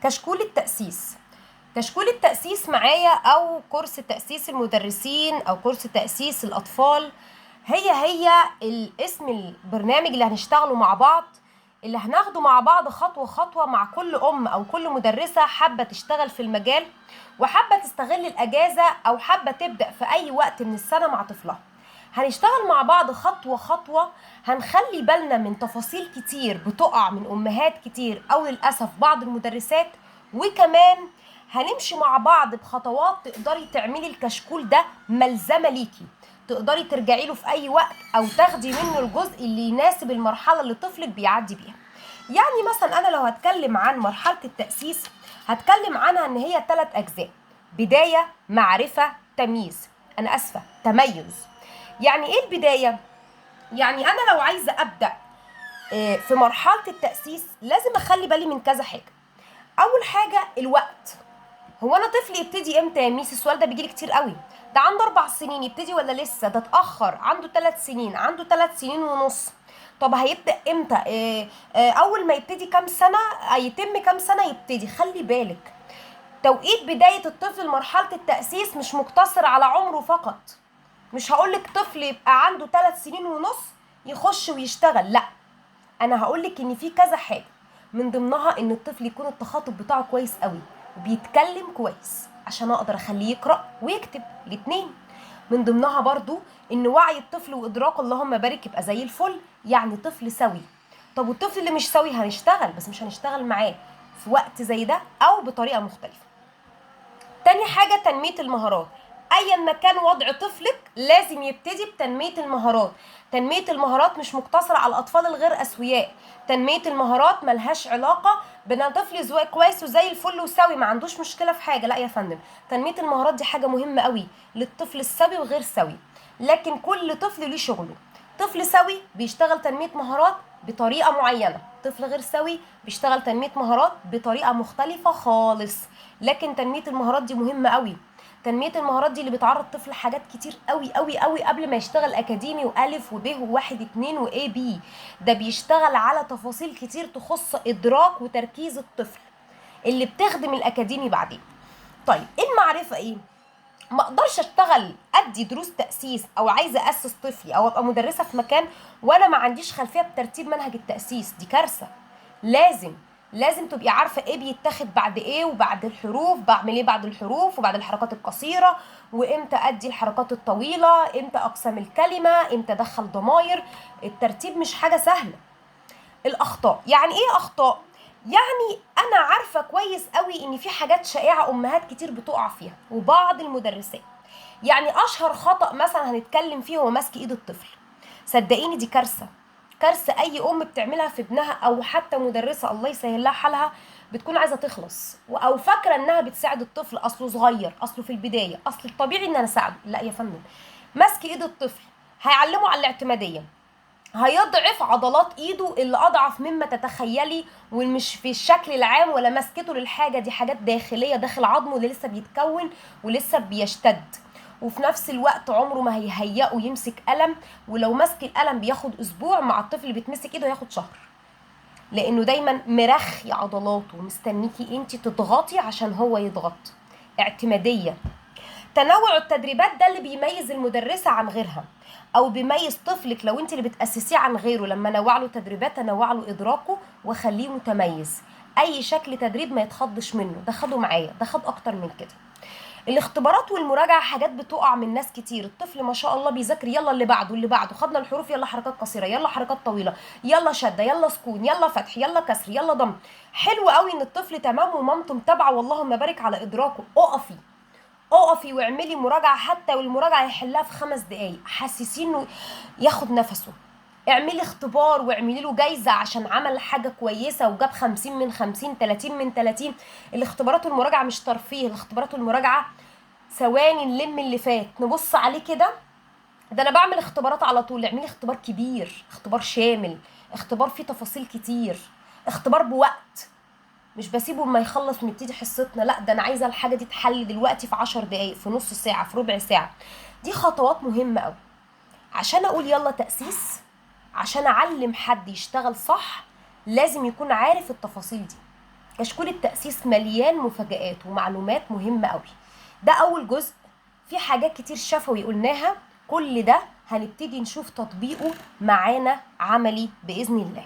كشكول التأسيس. كشكول التأسيس معايا، أو كورس تأسيس المدرسين، أو كورس تأسيس الأطفال، هي هي الاسم البرنامج اللي هنشتغله مع بعض، اللي هناخده مع بعض خطوة خطوة مع كل أم أو كل مدرسة حابة تشتغل في المجال، وحابة تستغل الأجازة، أو حابة تبدأ في أي وقت من السنة مع طفلها. هنشتغل مع بعض خطوة خطوة، هنخلي بالنا من تفاصيل كتير بتقع من أمهات كتير أو للأسف بعض المدرسات، وكمان هنمشي مع بعض بخطوات تقدري تعملي الكشكول ده ملزمة ليكي، تقدري ترجعي له في أي وقت أو تاخدي منه الجزء اللي يناسب المرحلة اللي طفلك بيعدي بيها. يعني مثلا أنا لو هتكلم عن مرحلة التأسيس هتكلم عنها إن هي 3 أجزاء: بداية، معرفة، تمييز. أنا آسفة، تميز. يعني إيه البداية؟ يعني أنا لو عايزة أبدأ في مرحلة التأسيس لازم أخلي بالي من كذا حاجة. أول حاجة الوقت. هو أنا طفلي يبتدي إمتى يا ميس؟ السؤال ده بيجيلي كتير قوي. ده عنده 4 سنين يبتدي ولا لسه؟ ده اتأخر، عنده 3 سنين، عنده 3 سنين ونص. طب هيبدأ إمتى؟ أول ما يبتدي كام سنة؟ هيتم كام سنة يبتدي؟ خلي بالك، توقيت بداية الطفل لمرحلة التأسيس مش مقتصر على عمره فقط. مش هقولك طفل يبقى عنده 3 سنين ونص يخش ويشتغل، لا، أنا هقولك إن في كذا حاجة، من ضمنها إن الطفل يكون التخاطب بتاعه كويس قوي وبيتكلم كويس عشان أقدر أخليه يقرأ ويكتب الاتنين. من ضمنها برضو إن وعي الطفل وإدراكه اللهم بارك يبقى زي الفل، يعني طفل سوي. طب والطفل اللي مش سوي هنشتغل، بس مش هنشتغل معاه في وقت زي ده أو بطريقة مختلفة. تاني حاجة تنمية المهارات. أيا ما كان وضع طفلك لازم يبتدي بتنمية المهارات. تنمية المهارات مش مقتصرة على الأطفال الغير أسوياء. تنمية المهارات ملهاش علاقة بأن طفلي كويس وزي الفل وسوي ما عندوش مشكلة في حاجة، لا يا فندم. تنمية المهارات دي حاجة مهمة قوي للطفل السوي وغير سوي، لكن كل طفل ليه شغله. طفل سوي بيشتغل تنمية مهارات بطريقة معينة، طفل غير سوي بيشتغل تنمية مهارات بطريقة مختلفة خالص. لكن تنمية المهارات دي مهمة قوي. تنمية المهارات دي اللي بتعرض طفل لحاجات كتير قوي قوي قوي قبل ما يشتغل أكاديمي وألف وب وواحد اتنين وإيه بي. ده بيشتغل على تفاصيل كتير تخص إدراك وتركيز الطفل اللي بتخدم الأكاديمي بعدين. طيب المعرفة إيه؟ ما اقدرش اشتغل ادي دروس تاسيس او عايزه اسس طفلي او ابقى مدرسه في مكان وانا ما عنديش خلفية بترتيب منهج التاسيس، دي كارثة. لازم تبقي عارفه ايه بيتاخد بعد ايه، وبعد الحروف بعمل ايه بعد الحروف، وبعد الحركات القصيرة، وامتى ادي الحركات الطويلة، امتى اقسم الكلمة، امتى ادخل ضماير. الترتيب مش حاجة سهلة. الاخطاء، يعني ايه اخطاء؟ يعني انا عارفه كويس قوي ان في حاجات شائعة امهات كتير بتقع فيها وبعض المدرسات. يعني اشهر خطا مثلا هنتكلم فيه هو ماسك ايد الطفل. صدقيني دي كارثة، كارثة اي ام بتعملها في ابنها او حتى مدرسه الله يسهل لها حالها، بتكون عايزه تخلص او فاكره انها بتساعد الطفل، اصله صغير، اصله في البداية، اصل الطبيعي ان انا اساعده. لا يا فندم، ماسك ايد الطفل هيعلمه على الاعتماديه، هيضعف عضلات ايده اللي اضعف مما تتخيلي، ومش في الشكل العام ولا مسكته للحاجة، دي حاجات داخلية داخل عظمه اللي لسه بيتكون ولسه بيشتد. وفي نفس الوقت عمره ما هيهيئه يمسك قلم، ولو مسك القلم بياخد اسبوع، مع الطفل اللي بيتمسك ايده هياخد شهر، لانه دايما مرخي عضلاته ومستنيكي انت تضغطي عشان هو يضغط. اعتماديه. تنوع التدريبات ده اللي بيميز المدرسة عن غيرها، او بيميز طفلك لو انت اللي بتاسسيه عن غيره. لما انوع له تدريبات انوع له ادراكه واخليه متميز. اي شكل تدريب ما يتخضش منه، ده خده معايا، ده خد اكتر من كده. الاختبارات والمراجعه حاجات بتقع من ناس كتير. الطفل ما شاء الله بيذاكر، يلا اللي بعده اللي بعده، خدنا الحروف، يلا حركات قصيرة، يلا حركات طويلة، يلا شده، يلا سكون، يلا فتح، يلا كسر، يلا ضم. حلو قوي ان الطفل تمام ومامته متابعه واللهم بارك على ادراكه. اقفي اقفي واعملي مراجعه، حتى والمراجعه يحلها في 5 دقايق، حسسيه انه ياخد نفسه. اعملي اختبار واعملي له جايزة عشان عمل حاجة كويسة وجاب 50 من 50، 30 من 30. الاختبارات والمراجعه مش ترفيه، الاختبارات والمراجعه ثواني نلم اللي فات نبص عليه كده. ده انا بعمل اختبارات على طول. اعملي اختبار كبير، اختبار شامل، اختبار فيه تفاصيل كتير، اختبار بوقت، مش بسيبه ما يخلص ونبتدي حصتنا، لا ده انا عايزه الحاجة دي تحل دلوقتي في 10 دقايق، في نص ساعة، في ربع ساعة. دي خطوات مهمة قوي عشان اقول يلا تاسيس. عشان اعلم حد يشتغل صح لازم يكون عارف التفاصيل دي. كشكول التأسيس مليان مفاجآت ومعلومات مهمة قوي. ده أول جزء، في حاجات كتير شفوي قلناها، كل ده هنبتدي نشوف تطبيقه معانا عملي بإذن الله.